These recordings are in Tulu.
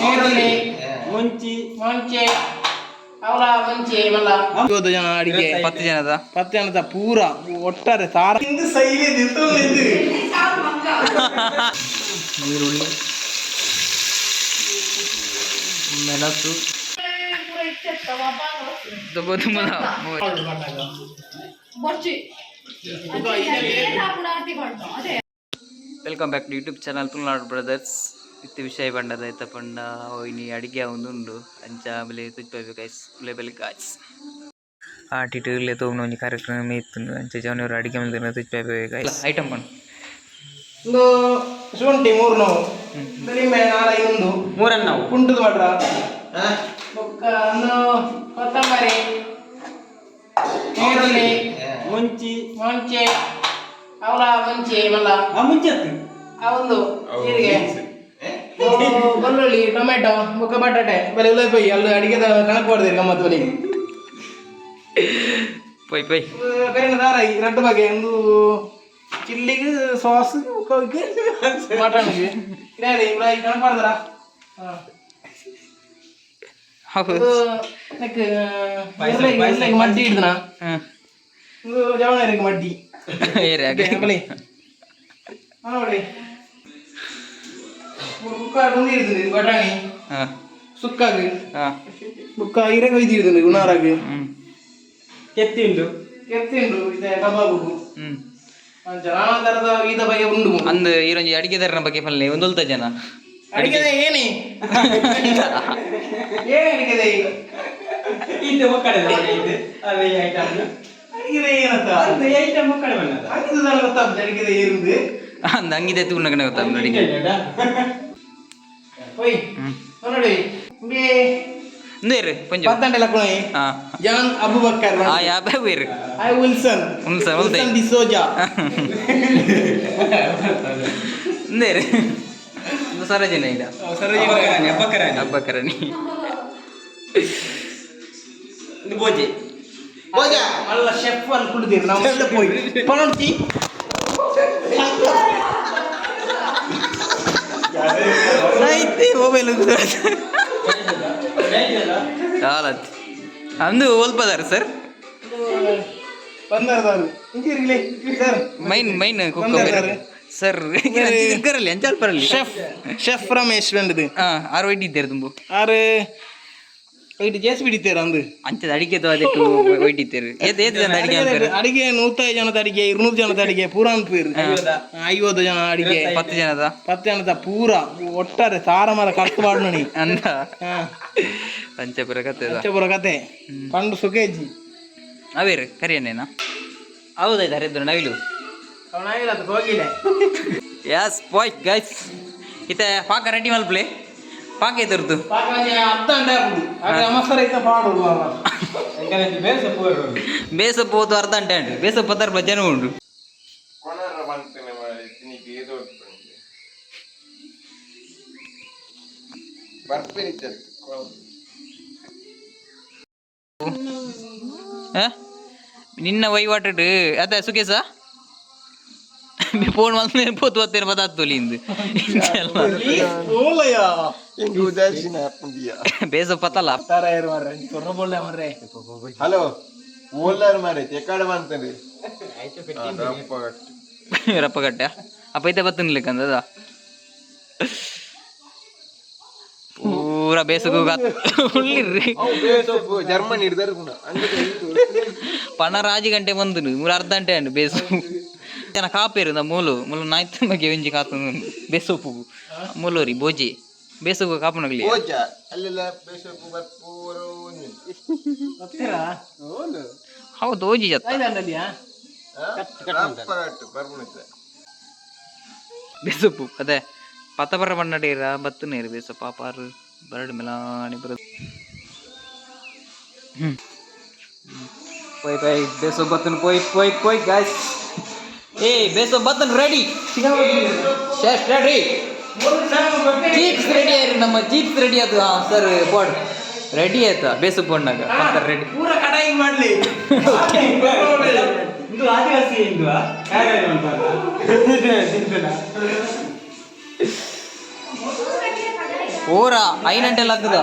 ನೀರುಳ್ಳಿ ಮುಂಚಿ ಮುಂಚೆ ಅವಲ ಮುಂಚೆ ಮಲ್ಲ 20 ಜನ ಅಡಿಗೆ. 10 ಜನದ. 10 ಜನದ ಪೂರ ಒಟ್ಟಾರೆ ಸಾರ. ನೀರುಳ್ಳಿ, ಮೆಣಸು. Welcome back to YouTube channel Tulunadu brothers. ಇತ್ತೆ ವಿಷಯ ಬಂಡದ ಇತ್ತ ಪಂಡ ಇನಿ ಅಡಿಗೆ ಉಂಡು ಅಂಚ ಆಮೇಲೆ ತುಚ್ಪೆ ಗೈಸ್ ಲೇಬಲ್ ಗಾಯ್ಸ್. ಆಟಿಟ್ ಇಲ್ಲೇ ತೋಮ್ನ ಒಂಜಿ ಕಾರ್ಯಕ್ರಮ ಇತ್ತು. ಅಂಚ ಜವನವರು ಅಡಿಗೆ ಮಂದಿನ ತುಚ್ಪೆ ಗೈಸ್. ಐಟಮ್ ಪಂಡ್. ಒಂದು ಶುಂಠಿ ಮೂರು ನೋವು, ಲಿಂಬೆ ನಾಲ್ಕು ಉಂಡು. ಮೂರನ್ನು ನಾವು ಪುಂಟದ ಮಾಡ್ರ ಬೊಕ್ಕ ಒಂದು ಕೊತ್ತಂಬರಿ, ನೀರುಳ್ಳಿ, ಮುಂಚಿ ಮುಂಚೆ ಅವಲ ಮುಂಚೆ ಮಲ್ಲ. ಆ ಮುಂಚೆ ಅತ್ತು. ಆ ಒಂದು ಜೀರಿಗೆ, ಬೆಳ್ಳುಳ್ಳಿ, ಟೊಮೆಟೊ ಬೊಕ್ಕ ಬಟಾಟೆ. ಬಲೆ ಉಲೈ ಪೋಯಿ ಅಲ್ಲಿ ಅಡಿಗೆದ ಕಣಕ್ ಪಡ್ದಿರಿ ಗಮ್ಮತ್ತು ಬಲಿ. ಪೊಯ್ ಪೊಯ್. ಕರಿನ ದಾರಾಯಿ ರಡ್ಡು ಬಗೆ. ಒಂದು ಚಿಲ್ಲಿಗೆ ಸಾಸ್, ಮಟನ್ಗೆ ಇಡಲಿ. ಉಲಾಯಿ ಕಣಕ್ ಪಡ್ದರ. ಹೌದು. ಉರುಳೆಗೆ ಮಡ್ಡಿ ಹಿಡ್ದನ. ಇದು ಜವನರಿಗೆ ಮಡ್ಡಿ. ಏರೆ. ಬಲಿ ನೋಡಿ, ಕುಕ್ಕರ್ ಮುಂದೆ ಇರ್ತದೆ ಬಟಾಣಿ ಸುಕ್ಕಾಗಿ. ಬುಕ್ಕ ಇರಗ ಒಯ್ದಿರ್ತದೆ ಗುಣಾರಾಗ. ಕೆತ್ತಿ ಉಂಟು. ಕೆತ್ತಿ ಉಂಟು ಇದೆ ಕಬಾಬು. ಅಂಚ ನಾನಾ ತರದ ವಿವಿಧ ಬಗೆ ಉಂಡು. ಅಂದ್ ಈರೊಂಜಿ ಅಡಿಗೆದಾರನ ಬಗ್ಗೆ ಪಲ್ಲೆ ಒಂದೊಲ್ತ ಜನ. ಅಡಿಗೆದ ಏನೇ ಏನ್ ಅಡಿಗೆದ ಈಗ? ಇದು ಒಕ್ಕಡೆ ಇದು ಅದೇ ಐಟಮ್. ಅಡಿಗೆದ ಏನಂತ? ಅದು ಐಟಮ್ ಒಕ್ಕಡೆ ಬಂದದ. ಅಡಿಗೆದ ಗೊತ್ತಾಗ್ತದೆ ಅಡಿಗೆದ ಏರುದು. ಅಂದ್ ಹಂಗಿದೆ ತೂನಗನೆ ಗೊತ್ತಾಗ ಅಡಿಗೆ. ಓಯ್ ನೋಡಿ ಬೇ. ಇಂದೇರು ಪಂಜು. ಪತ್ತಂಡೆ ಲಕ್ಕುಣಿ. ಜಾನ್ ಅಬುಬಕ್ಕರ್. ಆ ಯಾ ಬೇರು. I Wilson. Wilson, Wilson. Wilson D'Souza. ಇಂದೇರು ಇಂದು ಸರೋಜಿನ ಇಡ. ಅಬ್ಬಕರಾಣಿ, ಅಬ್ಬಕರಾಣಿ. ಹಬ್ಬಕರಣಿ. ಇದು ಬೋಜೆ. ಮಲ್ಲ ಶೆಫ್ ಅಲ್ಲಿ ಕುಡಿದಿರಿ ನಾವು ಎಲ್ಲ ಪೋಯಿ ಪಣೋಡ್ತಿ. ಐತೆ ಮೊಬೈಲ್ ಚಾಲತ್ ಅಂದು ಓಲ್ಪದಾರ ಸರ್. ಬಂದಾರದಾರು ಇಂಚಿರ್ಲಿ ಸರ್. ಮೈನ್ ಮೈನ್ ಕುಕ್ ಬಂದಾರ. ಸರ್ ಇರ್ಕರಲ್ಲಿ ಅಂಚಾಲ್ಪರಲ್ಲಿ. ಶೆಫ್ ಶೆಫ್ ರಮೇಶ್ ಬಂದದು. ಆರು ವೈಟ್ ಇದ್ದೇರು ತುಂಬು. ಆರು ವೈಟ್ ಜೇಸ್ ಬಿಡಿತೇರ ಅಂದು. ಅಂಚದ ಅಡಿಗೆ ಅದಕ್ಕೆ ವೈಟ್ ಇದ್ದೇರು ಏತ್ ಏತ್ ಜನ ಅಡಿಗೆ ಅಂತಾರೆ? ಅಡಿಗೆ 105 ಜನದ ಅಡಿಗೆ, 200 ಜನದ ಅಡಿಗೆ ಪೂರ ಅನ್ಪೇರು. 50 ಜನ ಅಡಿಗೆ. 10 ಜನದ. 10 ಜನದ ಪೂರ ಒಟ್ಟಾರೆ ಸಾರ ಮರ ಕರ್ತು ಮಾಡೋಣಿ. ಅಂದ ಪಂಚಪುರ ಕತೆ. ಪೂರ ಕತೆ ಪಂಡು ಸುಖೇಜಿ. ಅವೇರು ಕರಿಯನ್ನೇನಾ? ಹೌದಾಯ್ತು ಹರಿದ್ರು ನವಿಲು. ಅವನಾಗಿಲ್ಲ ಹೋಗಿಲ್ಲ. ಎಸ್ ಬಾಯ್ ಗೈಸ್, ಇತ್ತೆ ಪಾಕ ರೆಡಿ ಮಲ್ಪ್ಲೆ. ಪಾಕ ಎದುರ್ದು. ಪಾಕ ಅರ್ಧ ಅಂಡೆ ಹಾಗೆ ಮಸರ ಇತ್ತ ಪಾಡು. ಬೇಸ ಪೂರ. ಬೇಸ ಪೋತು ಅರ್ಧ ಅಂಟೆ ಉಂಟು. ಬೇಸ ಪತ್ತಾರು ಜನ ಉಂಟು. ಆ? ನಿನ್ನ ವಹಿವಾಟು ಅದ ಸುಖೇಶ ಫೋನ್ ಮಲ್ತ ಪೋತು ಬತ್ತೇನೆ ಬದಾತ್ತೊಲಿ ಇಂದು. ಓಲಯ್ಯ. ಬೇಸ ಪತ್ತಲ್ಲ. ತಾರ ಯಾರು ಮಾರ್ರೆ ತೊರ್ರ ಬೋಳ್ಳೆ ಮಾರ್ರೆ. ಹಲೋ ಓಲಾರ್ ಮಾರೈತಿ ಎಕಾಡೆ ಬಂತಂದ್ರೆ. ರಪ್ಪಗಟ್ಟೆ ಅಪ್ಪ ಐತೆ ಬತ್ತನ್ಲಿಕ್ಕಂದದ ಪೂರ ಬೇಸಗು ಉಳ್ಳಿರ್ರಿ. ಜರ್ಮನಿ ಹಿಡ್ದಾರ ಪಣರಾಜಿ ಗಂಟೆ ಬಂದು ಮೂರು ಅರ್ಧ ಗಂಟೆ ಉಂಟು. ಬೇಸು ಜನ ಕಾಪೇರು ನ ಮೂಲು ಮೂಲು ನಾಯ್ತ ಬಗ್ಗೆ ಒಂಜಿ ಕಾತು ಬೇಸೊಪ್ಪು ಮೂಲೂರಿ ಬೋಜಿ ಬೇಸಗು ಕಾಪುನಗ್ಲಿ. ಹೋಜ ಅಲ್ಲೆಲ್ಲ ಬೇಸೊಪ್ಪು ಬರ್ಪೂರು. ಗೊತ್ತೀರಾ? ಹೌದು ಓಜಿ ಜತ್ತ. ಆಯ್ತು ರಪ್ಪಗಟ್ಟು ಬರ್ಪುಣಿತ. ಬೇಸೊಪ್ಪು ಅದೇ ಪತ್ತ ಬರ ಬಣ್ಣಡೀರ ಬತ್ತು ನೀರು ಬೇಸ ಪಾಪಾರು ಬರಡು ಮೆಲಾಣಿ ಬರೋದು. ಹ್ಮ್ ಪೋಯ್ ಪೋಯ್ ಬೇಸೋ ಬತ್ತನ್ ಪೋಯ್ ಪೋಯ್ ಪೋಯ್ ಗಾಯ್ಸ್. ಏ ಬೇಸೋ ಬತ್ತನ್ ready chef ready chips ready ಆಯ್ರಿ. ನಮ್ಮ ಚೀಪ್ಸ್ ರೆಡಿ ಆಯ್ತು. ಹಾಂ ಸರ್ ಪೋಡ್ ರೆಡಿ ಆಯ್ತಾ? ಬೇಸು ಪೋಡ್ನಾಗ ಪಂತರ ರೆಡಿ. ಪೂರ ಕಡಾಯಿ ಮಾಡ್ಲಿ. ಇದು ಆದಿವಾಸಿ ಹಿಂದುವ ಓರ ಐನಂಟೆ ಲಗ್ಗದ.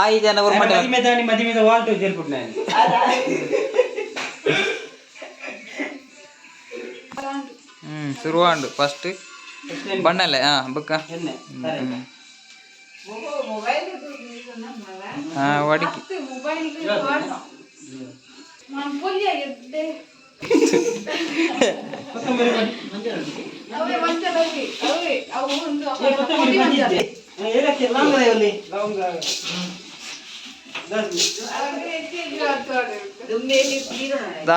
ಆಯಿ ಜನ ಮದಿಮೆ ದಾನಿ ಮದಿಮೆದ ವಾಲ್ಟು ಜೇರ್ಪುಟ್ ನಾನು. ಶುರುವಾಂಡು ಫಸ್ಟ್ ಬಣ್ಣಲೆ ಹಾ ಬುಕ್ಕ. ಎಣ್ಣೆ ಸರಿ. ಹಾ ವಡಿಕೆ. ಕೊತ್ತಂಬರಿ ಏ, ಕೊತ್ತಂಬರಿ ಬಂದಿದ್ದೆ. ಏಲಕ್ಕಿ, ಲವಂಗ ಇಲ್ಲಿ ಲವಂಗ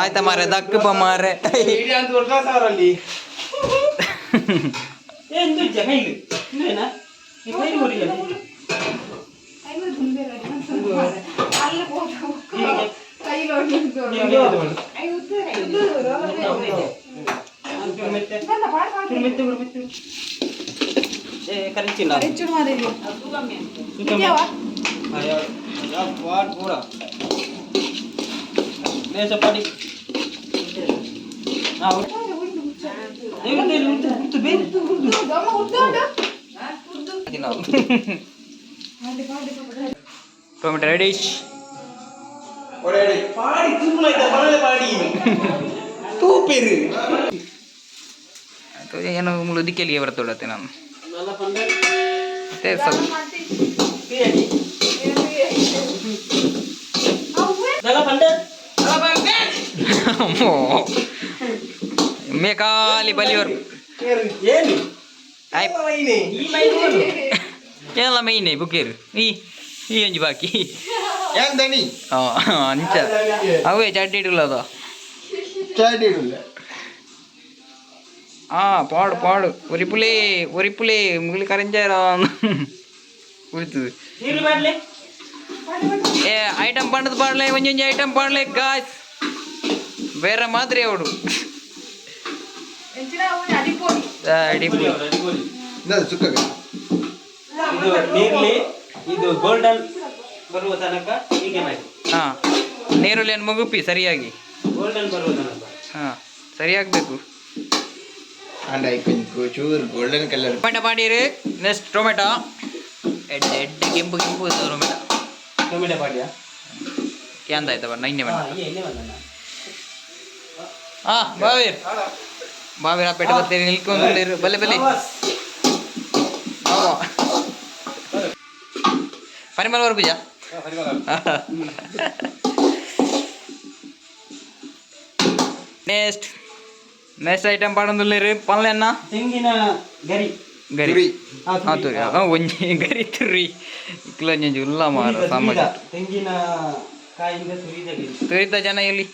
ಆಯ್ತಾ ಮಾರೆ, ದಕ್ಕಪ್ಪ ಮಾರೆ. ಅಲ್ಲಿ ಏ ಇಂದು ಇಜ್ಜ ಕೈಗೆ ಇಂದೇನಾ ಈ ಕೈ ಕೊಡಿಲ್ಲ. ಮೆತ್ತೆ ಮೆತ್ತೆ ಏ ಕರೆಂಚಿಲ್ಲ. ಪಾಟ್ ಪೂರ ಮೇಸ ಪಡಿ. Tomato reddish. ಪಾಡಿ ತೂಪುನ ಬರಲೆ ಪಾಡಿ ತೂಪೇರು. ಏನು ಮುಳು ದಿಕ್ಕೆಲಿಗೆ ಬರ್ತೋಡತ್ತೆ ನಾನು. ಮತ್ತೆ ಸ್ವಲ್ಪ ಅಮ್ಮೋ. ಮೇ ಖಾಲಿ ಬಲಿಯವರು. ಏನು? ಆಯ್. ಈ ಮೈ ಎಲ್ಲ ಮೈನೆ ಬುಕ್ಕೇರು ಈ ಈ ಒಂಜಿ ಬಾಕಿ. ಏನ್ ದಣಿ? ಆ, ಅಂಚ ಅವೇ ಚಡ್ಡಿ ಇಡಲದ. ಚಾಟ್ ಇಡುಲ್ಲ. ಆ ಪಾಡು ಪಾಡು ಒರಿಪುಲೇ ಒರಿಪುಲೇ ಮುಗಿಲಿ ಕರಂಜಾರ ಕುಳಿತದು. ನೀರು ಮಾಡಲಿ. ಏ ಐಟಮ್ ಪಂಡದ ಪಾಡಲೆ, ಒಂಜೊಂಜಿ ಐಟಮ್ ಪಾಡಲೆ ಗಾಯ್ಸ್. ಬೇರೆ ಮಾದರಿ ಅವಡು ಅಡಿಪೊಡಿ. ಇಂದ ಸುಕ್ಕಗ. ಇದು ನೀರ್ಲಿ ಇದು ಗೋಲ್ಡನ್ ಬರುವ ತನಕ ಹೀಗೆ ಮಾಡಿ. ಹಾ, ನೀರುಳ್ಳಿಯನ್ನು ಮುಗುಪಿ ಸರಿಯಾಗಿ. ಗೋಲ್ಡನ್ ಬರುವ ತನಕ. ಹಾ, ಸರಿಯಾಗಬೇಕು. ಅಂಡ್ I ಚೂರು ಗೋಲ್ಡನ್ ಕಲರ್. ಟೊಮೆಟೊ ಪಾಡೀರು. ನೆಕ್ಸ್ಟ್ ಟೊಮೆಟೊ ಎಡ್ಡೆ ಎಡ್ಡೆ ಕೆಂಪು ಕೆಂಪು ಟೊಮೆಟೊ. ಟೊಮೆಟೊ ಪಾಡ್ಯ. ಕ್ಯಾಂದ ಆಯ್ತಾ ಬಣ್ಣ ಇನ್ನೆ ಬಣ್ಣ. ಎಣ್ಣೆ ಬಂದಣ್ಣ. ಹಾ ಬಾವೀರ್ ಬಾವೀರ್ ಆ ಪೇಟೆ ಬರ್ತೀರಿ ನಿಲ್ಕೊಂಡು ಬಲ್ಲೆ ಬಲ್ಲೆ. ಪರಿಮಳ ಬರ್ಪುಜಾ. ನೆಕ್ಸ್ಟ್ ನೆಕ್ಸ್ಟ್ ಐಟಮ್ ಪಾಡೊಂದುಲ್ಲೇರು ಪನ್ಲೆನ್ನ. ತೆಂಗಿನ ಗರಿ. ಗರಿ. ತುರಿ. ಹಾ ತುರಿ. ಆ, ಒಂಜಿ ಗರಿ ತುರಿ ಇಕ್ಲ ಒಂಜಿ ಉಲ್ಲ ಮಾರ ಸಾಮಾನ್ಯ. ತೆಂಗಿನ ಕಾಯಿಂದ ತುರಿದ ಗರಿ. ತುರಿತ ಜನ ಎಲ್ಲಿ?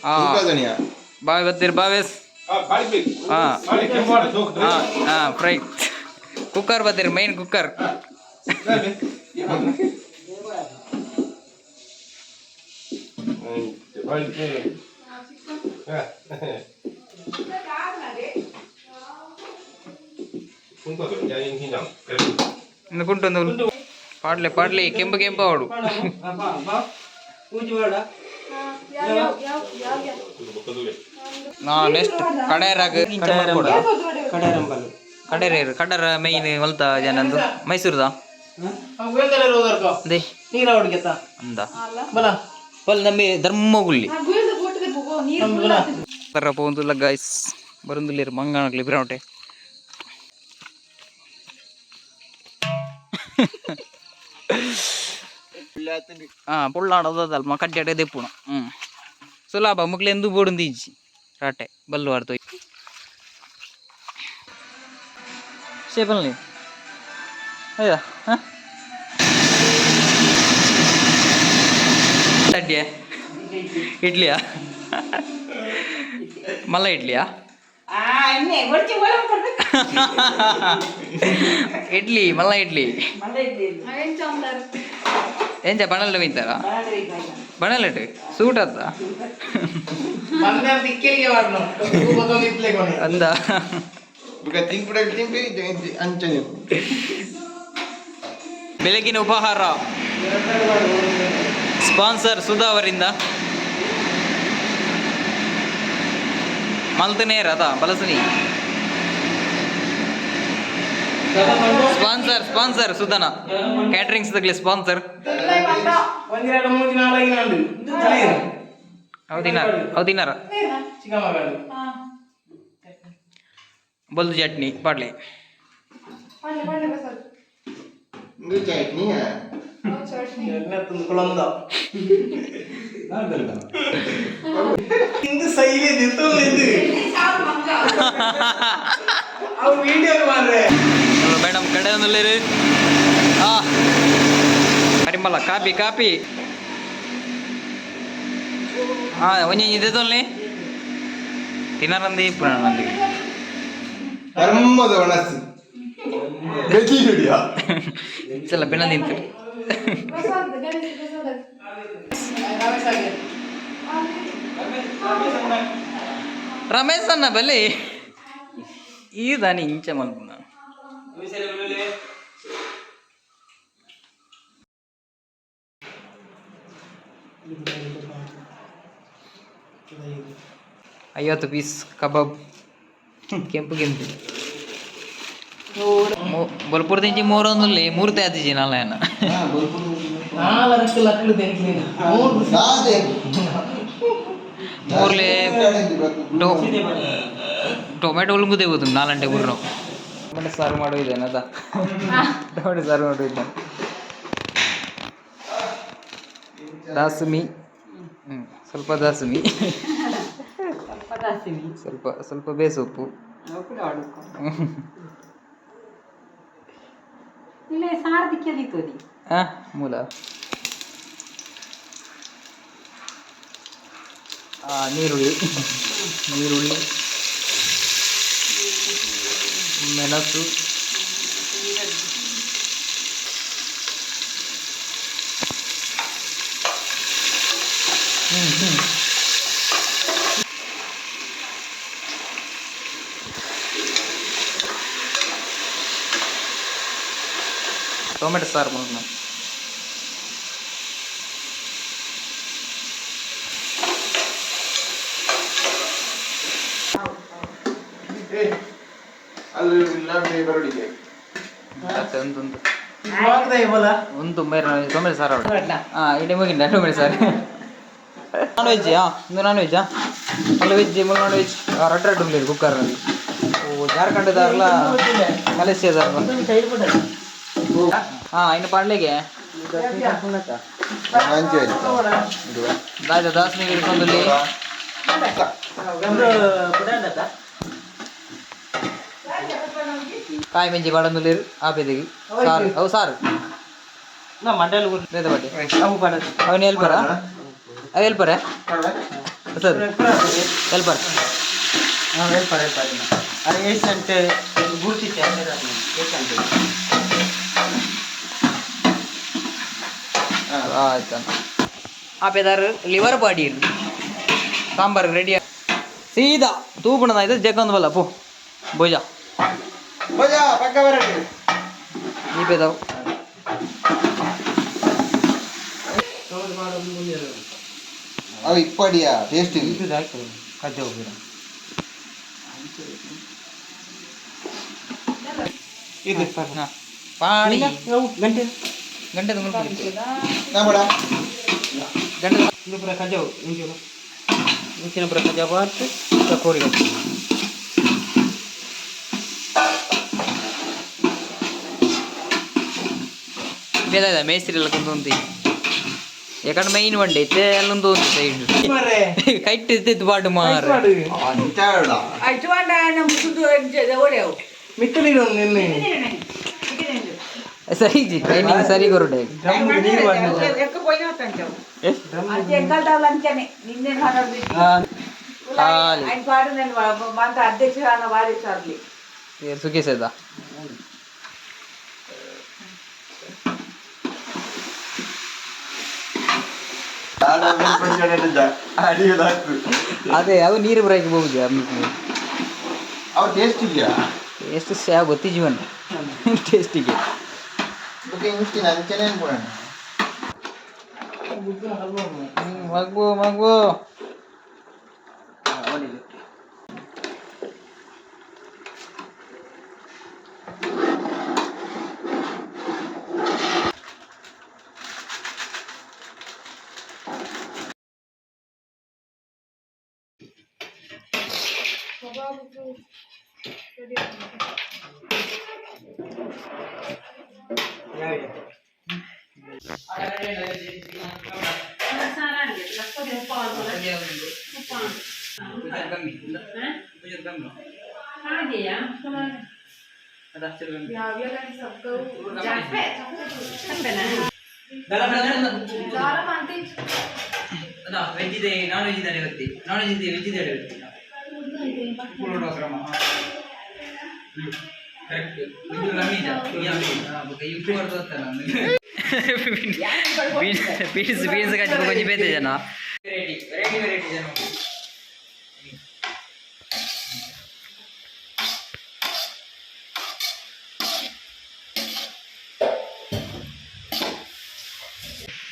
ಹಾ. ದಣಿಯ. ಬಾವಿ ಬರ್ತೀರಿ ಬಾವೇಸ್. ಹಾ ಹಾ ಹಾ ಫ್ರೈ ಕುಕ್ಕರ್ ಬರ್ತೀರಿ, ಮೈನ್ ಕುಕ್ಕರ್. ಕುಂಟೊಂದು ಪಾಡ್ಲೆ ಪಾಡ್ಲೆ ಕೆಂಪು ಕೆಂಪು ಅವಡು. ಪೂಜೆ ಬೇಡ. ನಾ ನೆಕ್ಸ್ಟ್ ಕಡೆರಾಗ. ಕಡರಂಬಲು. ಕಡೇರ ಕಡರ ಮೈನ್ ಮಲ್ತ ಜನಂದು ಮೈಸೂರ್ದ. ಅದೇ. ನೀರ ಹುಡುಗೆತ್ತ. ಅಂದ. ಬಲ. ಬಲ್ ನಮ್ಮೆ ಧರ್ಮಗುಳ್ಳಿ ತರ ಪೋಂದುಲ್ಲ ಗಾಯ್ಸ್. ಬರಂದುಲ್ಲೇರು ಮಂಗಾಣಕ್ಲಿ ಬಿರೌಟೆ. ಹಾ ಪುಳ್ಳಾಡೋದಲ್ಮ ಕಡ್ಡಿ ದೆಪ್ಪುಣ. ಹ್ಮ್ ಸುಲಾಭ ಮುಕ್ಲೆ ಎಂದು ಬೋಡುಂದು ಇಜ್ಜಿ ರಾಟೆ ಬಲ್ಲು ಆಡ್ತು ಶೇಪಲ್ನಿ ಅಯ್ಯ. ಹಾಂ ತಡ್ಡಿಯ ಇಡ್ಲಿಯಾ ಮಲ್ಲ ಇಡ್ಲಿಯಾ? ಇಡ್ಲಿ ಮಲ್ಲ ಇಡ್ಲಿ ಎಂಚ ಬಣಲ್ ಮೀತಾರ ಬಣಲೆಟ್ ಸೂಟ್ ಅತ್ತ. ಬಂದ ದಿಕ್ಕೆಲಿಗೆ ವಾಡ್ನು ಇಟ್ಲೆ ಕೊನೆ. ಅಂದ. ಬುಕ ತಿನ್ಪುಡ ತಿನ್ಪಿ ಅಂಚನೆ. ಬೆಳಗಿನ ಉಪಹಾರ ಸ್ಪಾನ್ಸರ್ ಸುಧಾ ಅವರಿಂದ. ಮಲ್ತನೇರ್ ಅದ ಬಲಸುನಿ. ಸ್ಪಾನ್ಸರ್ ಸ್ಪಾನ್ಸರ್ ಸುಧನ ಕ್ಯಾಟರಿಂಗ್ಸ್ ತಗ್ಲಿ ಸ್ಪಾನ್ಸರ್. ಒಂಜಿ ಎರಡು ಮೂಜಿ ನಾಲ್ ಐದು ನಾಲ್. ಅವು ತಿನ್ನಾರ, ಅವು ತಿನ್ನಾರ. ಚಿಕನ್ ಮಗಂಡು. ಬೊಲ್ದು ಚಟ್ನಿ ಪಾಡ್ಲೆ. ಇಂದು ಚಟ್ನಿ. ಚಟ್ನಿ ತುಂದ್ಕೊಳಂದ ಇಂದು ಸೈಲಿ ನಿಂತು ಅವು ವಿಡಿಯೋ ಮಾಡ್ರೆ. ಮೇಡಮ್ ಕಡೆ ಒಂದುಲ್ಲೇರು. ಆ ಪರಿಮಳ ಕಾಪಿ ಕಾಪಿ. ಹಾ, ಒಂಜಿ ಇದೆ ತೊನ್ಲಿ ತಿನ್ನರಂದಿ ಪುನರಂದಿ. ಧರ್ಮದ ಒಣಸು ಬೆಕ್ಕಿ ಹಿಡಿಯ. ಚಲ ಬೆಣ್ಣ ತಿಂತು. ರಮೇಶ್ ಅನ್ನ ಬಲ್ಲಿ ಈ ದಾನಿ ಇಂಚ ಮಲ್ಪುನ. 50 ಪೀಸ್ ಕಬಾಬ್, ಕೆಂಪು ಕೆಂಪು. ಬೊಲ್ಪುರ್ ದಿಂಚಿ ಮೂರೊಂದುಲ್ಲಿ ಮೂರ್ತಿ ಆತಿಜಿ ನಾಲ್ಯನ. ನಾಲ್ಕು ಲಕ್ಕಲು ತೆಂಕ್ಲಿನ. ಮೂರ್ಲೆ ಟೊಮೆಟೊ ಉಲ್ಗುದೇ ಹೋದು ನಾಲಂಟೆ ಗುರ್ರು. ಟೊಮೆಟೊ ಸಾರು ಮಾಡುವುದೇನ ಅದ? ಟೊಮೆಟೊ ಸಾರು ಮಾಡುವುದೇನೆ? ದಾಸುಮಿ, ಸ್ವಲ್ಪ ದಾಸುಮಿ, ಸ್ವಲ್ಪ ಸ್ವಲ್ಪ ಬೇಸೊಪ್ಪು. ಆ ಮೂಲ ನೀರುಳ್ಳಿ, ನೀರುಳ್ಳಿ, ಮೆಣಸು. ಹ್ಞೂ ಹ್ಞೂ ಟೊಮೆಟೊ ಸಾರು ಬಂತು. ಅಲ್ಲಿ ಬರೋಡಿಗೆ. ಮತ್ತೆ ಒಂದೊಂದು ಬೋಲ. ಒಂದು ಮೇರೆ ಟೊಮೆಟೊ ಸಾರು. ಹಾಂ, ಇಡೀ ಮುಗಿಂಡ ಟೊಮೆಟೊ ಸಾರು. ನಾನ್ ವೆಜ್, ಹಾಂ, ಒಂದು ನಾನ್ ವೆಜ್ಜಾ ಅಲ್ಲ ವೆಜ್ ಮುಲ್ ನಾನ್ ವೆಜ್ ರಡ್ಡು ರಡ್ಡು ಉಳ್ಳೇರು ಕುಕ್ಕರ್ನಲ್ಲಿ. ಓ ಜಾರ್ಖಂಡ್ದಾರಲ್ಲ, ಮಲೇಷ್ಯಾದಾರಲ್ಲ. ಹಾಂ, ಇನ್ನು ಪಾಡ್ಲಿಗೆ. ದಾದ ದಾಸನಿಗೆ ಹಿಡ್ಕೊಂಡಲ್ಲಿ. ಕಾಯಿ ಮೆಂಜಿ ಪಾಡೊಂದುಲ್ಲೇರು ಆಪೆದಿಗೆ ಸಾರು ಅವು ಸಾರು. ಬೇದ ಬಟ್ಟೆ ಅವನು ಹೆಲ್ಪರಾ? ಅವ ಹೆಲ್ಪರಾ ಸರ್? ಹೆಲ್ಪರ್. ಆಯ್ತು. ಆಪೆದಾರು ಲಿವರ್ ಬಾಡಿ ಸಾಂಬಾರ್ ರೆಡಿ. ಸೀದಾ ತೂಪುಣದ ಆಯ್ತು. ಜಗ್ಗೊಂದು ಬಲ್ಲ ಪೋ ಭುಜ. ಮಜಾ ಪಕ್ಕ ಬರಡಿ. ಈ ಪೇದವು. ಅವು ಇಪ್ಪಡಿಯಾ ಟೇಸ್ಟ್. ಇದು. ಪಾಣಿ ಗಂಟೆ ಗಂಟೆ ನಮ್ಮಡ. ಗಂಟೆ ಇಂಚಿನ ಪೂರ ಕಜಾವು ಆತು ಕೋರಿ. ಬೇದ ಮೇಸ್ತ್ರಿ ಎಲ್ಲ ಕುಂತುಂತಿ. ಯಾಕಂದ್ರೆ ಮೈನ್ ಬಂಡೆ ಇತ್ತೆ ಅಲ್ಲೊಂದು ಒಂದು ಸೈಡ್ ಮಾರ್ರೆ. ಕೈಟ್ ಇತ್ತಿತ್ತು ಪಾಡು ಮಾರ. ಅಂಚಾಡ. ಮಿತ್ತಲಿಡು ನಿನ್ನೆ. ಸರಿ ಜಿ, ಟ್ರೈನಿಂಗ್ ಸರಿ ಕೊರಡೆ. ಸುಖಿಸದ. ಅದೇ ಅವು ನೀರು ಬರಕ್ಕೆ ಬಹುದು. ಅವು ಟೇಸ್ಟ್ ಇದೆಯಾ? ಟೇಸ್ಟ್ ಸ್ಯಾ ಗೊತ್ತಿಜೀವನ್ ಟೇಸ್ಟಿಗೆ. ಬೊಕ ಇಂಚಿನ ಅಂಚನೆ ಅನ್ಕೊಳಣ. ಮಗು ಮಗು. ವೆಜ್ ಇದೆ, ನಾನ್ ವೆಜ್ ಇದೆ ಗೊತ್ತಿ, ನಾನ್ ವೆಜ್ ಇದೆ, ವೆಜ್ ಇದೆ ಗೊತ್ತಿ. ಬೀನ್ಸ್ ಬೀನ್ಸ್ ಕಚ್ಚಿ ಕೊಂಚ ಬೇತೆ ಜನ ವೆರೈಟಿ ವೆರೈಟಿ ವೆರೈಟಿ ಜನ.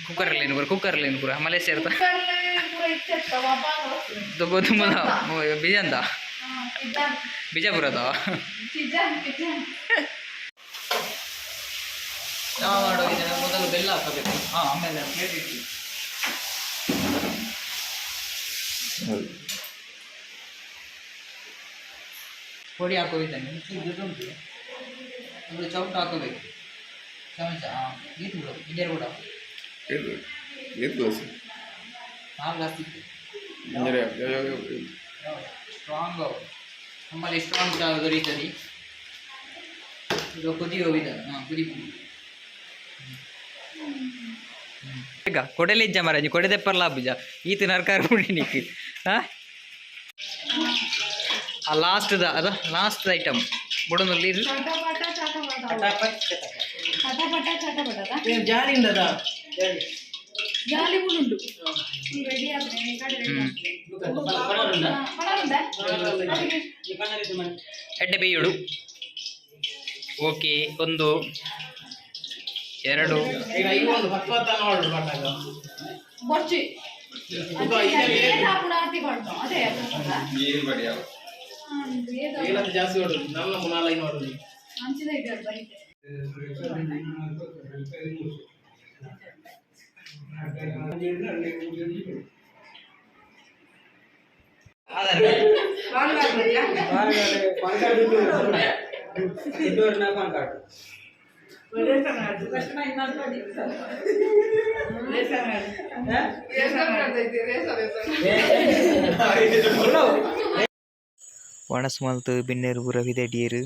ಕುಕ್ಕರ್ ಏನು ಪೂರ, ಕುಕ್ಕರ್ ಏನು ಪೂರ ಮಲೇಷ್ಯಾ ಇರ್ತಾ ತುಂಬ ಬಿಜಂತ ಬಿಜಾಪುರದ ನಾವು ಮಾಡುವ ಇದನ್ನು ಮೊದಲು ಬೆಲ್ಲ ಹಾಕಬೇಕು. ಹಾಂ, ಆಮೇಲೆ ಪ್ಲೇಟ್ ಇಟ್ಟು ಪೊಡಿ ಹಾಕೋದಿದ್ದಾನೆ ಉಂಟು. ಒಂದು ಚೌಟ ಹಾಕಬೇಕು, ಚಮಚ. ಹಾಂ, ನೀರು ಬಿಡು, ಇಂಜರ್ ಕೂಡ. ಏತ್ ಗ್ಲಾಸ್? ನಾಲ್ಕು ಗ್ಲಾಸ್ ಇತ್ತು. ಇಂಜರೆ. ಸ್ಟ್ರಾಂಗ್, ನಮ್ಮಲ್ಲಿ ಸ್ಟ್ರಾಂಗ್ ಚಹಾ ದೊರೆಯುತ್ತದೆ. ಇದು ಕುದಿ ಹೋಗಿದ್ದಾನೆ. ಹಾಂ, ಕುದಿ. ಈಗ ಕೊಡಲಿಜ್ಜ ಮಹಾರಾಜ್, ಕೊಡೆ ಪರ್ಲ ಬುಜ ಈತ ನರ್ಕಾರ ನಿಕ್. ಹಾಂ, ಆ ಲಾಸ್ಟ್ದ ಅದ, ಲಾಸ್ಟ್ ಐಟಮ್ ಬುಡನಲ್ಲಿ. ಜಾಲಿ ಉಂಡದ. ಜಾಲಿ ಉಂಟು, ರೆಡಿ ಆಗ್ತದೆ. ಎಡ್ಡೆ ಬೇಯುಡು. ಓಕೆ, ಒಂದು, ಎರಡು. ಈಗ ಈ ಒಂದು ಪಕ್ವತ ನೋಡು ಪಟ್ಟಾಗ. ಬೊರ್ಚಿ ಅದೇ. ಏನಂತ ಜಾಸ್ತಿ ಹೊಡುದು ನಮ್ಮ ಮುನಾಲೈ ನೋಡುದು. ಅಂಚಿನ ಇದೆ ಬೈತೆ. ಒಣಸ್ ಮಲ್ತು ಬಿನ್ನೆರ್ ಪೂರ ವಿದೆಡಿಯೆರ್.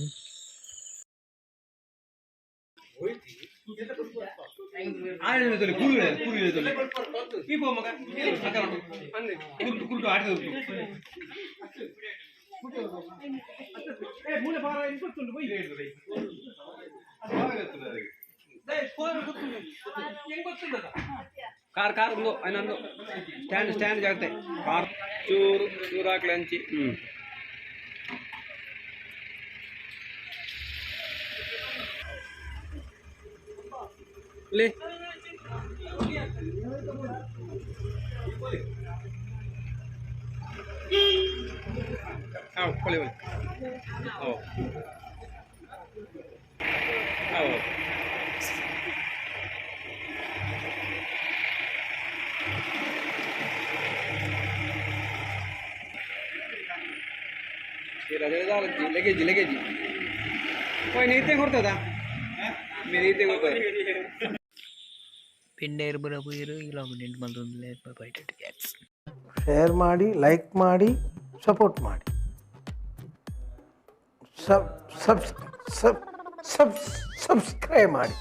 ಕಾರ್ ಕಾರ್ ಒಂದು ಇನ್ನೊಂದು ಸ್ಟ್ಯಾಂಡ್ ಸ್ಟ್ಯಾಂಡ್ ಜಾಗ್ತೆ ಕಾರ್ ಚೂರು ಚೂರು ಹಾಕ್ಲಿ ಹಂಚಿ. ಹ್ಞೂ, ಇಲ್ಲಿ ಹಾಂ, ಕೊಳಿ ಕೊಳಿ. ಓ ಹೌದು. ಲೆಗೇಜಿ ಲೆಗೇಜಿ ಓಯ್ ನೀತೆ ಕೊಡ್ತದ ನೀತೆ ಕೊಡ್ತದೆ. ಪಿಂಡೇರ್ ಬರ ಪೋಯೆರ್ ಇಲ್ಲ ನೆಂಟು ಮಲ್ತೊಂದುಲ್ಲೆ. ಬೈ ಕ್ಯಾಟ್ಸ್. ಶೇರ್ ಮಾಡಿ, ಲೈಕ್ ಮಾಡಿ, ಸಪೋರ್ಟ್ ಮಾಡಿ, sub sub sub sub subscribe ಮಾಡಿ.